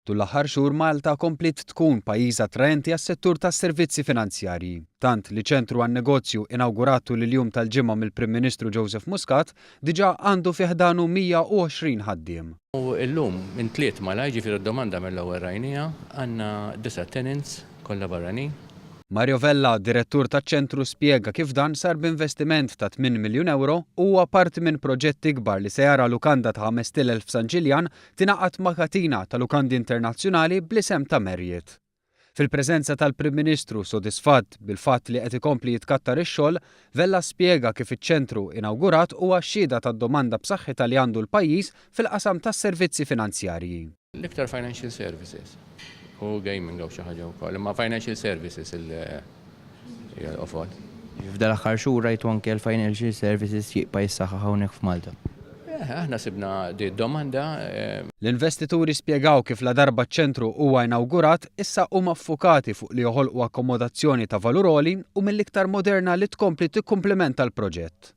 Tul l-aħħar xhur Malta kompliet tkun pajjiż attraenti għas-settur tas-servizzi finanzjarji, tant li ċentru għan-negozju inawgurat tul il-jum tal-Ġimgħa mill-Prim Ministru Joseph Muscat diġà għandu fi ħdanu 120 ħaddiem. U llum intliet malajr, ġifieri d-domanda mill-ewwel rajnieha, għandna disa' tenants kollha barranin. Mario Vella, Direttur taċ-ċentru spjega kif dan sar b'investiment ta' 8 miljun ewro u huwa parti minn proġett ikbar li se jara lukanda ta' 5,000 f'San Ġiljan tingħaqad ma' katina ta' lukandi internazzjonali bl-isem ta' Marriott. Fil-preżenza tal-Prim Ministru, sodisfatt bil-fatt li qed ikompli jitkattar ix-xogħol, Vella spjega kif iċ-ċentru inawgurat huwa xhieda tad-domanda b'saħħitha li għandu l-pajjiż fil-qasam tas-servizzi finanzjarji. L-iktar financial services u gaming hawn xi ħaġa wkoll, imma financial services hija l-qofol. F'dan l-aħħar xhur rajtu anke l-financial services jibqa' jissaħħaħ hawnhekk f'Malta. Eh, aħna sibna di domanda. L-investituri spjegaw kif ladarba ċ-ċentru huwa inawgurat, issa huma ffukati fuq li joħolqu akkomodazzjoni ta' valur għoli u mill-iktar moderna li tkompli tikkumplimenta l-proġett.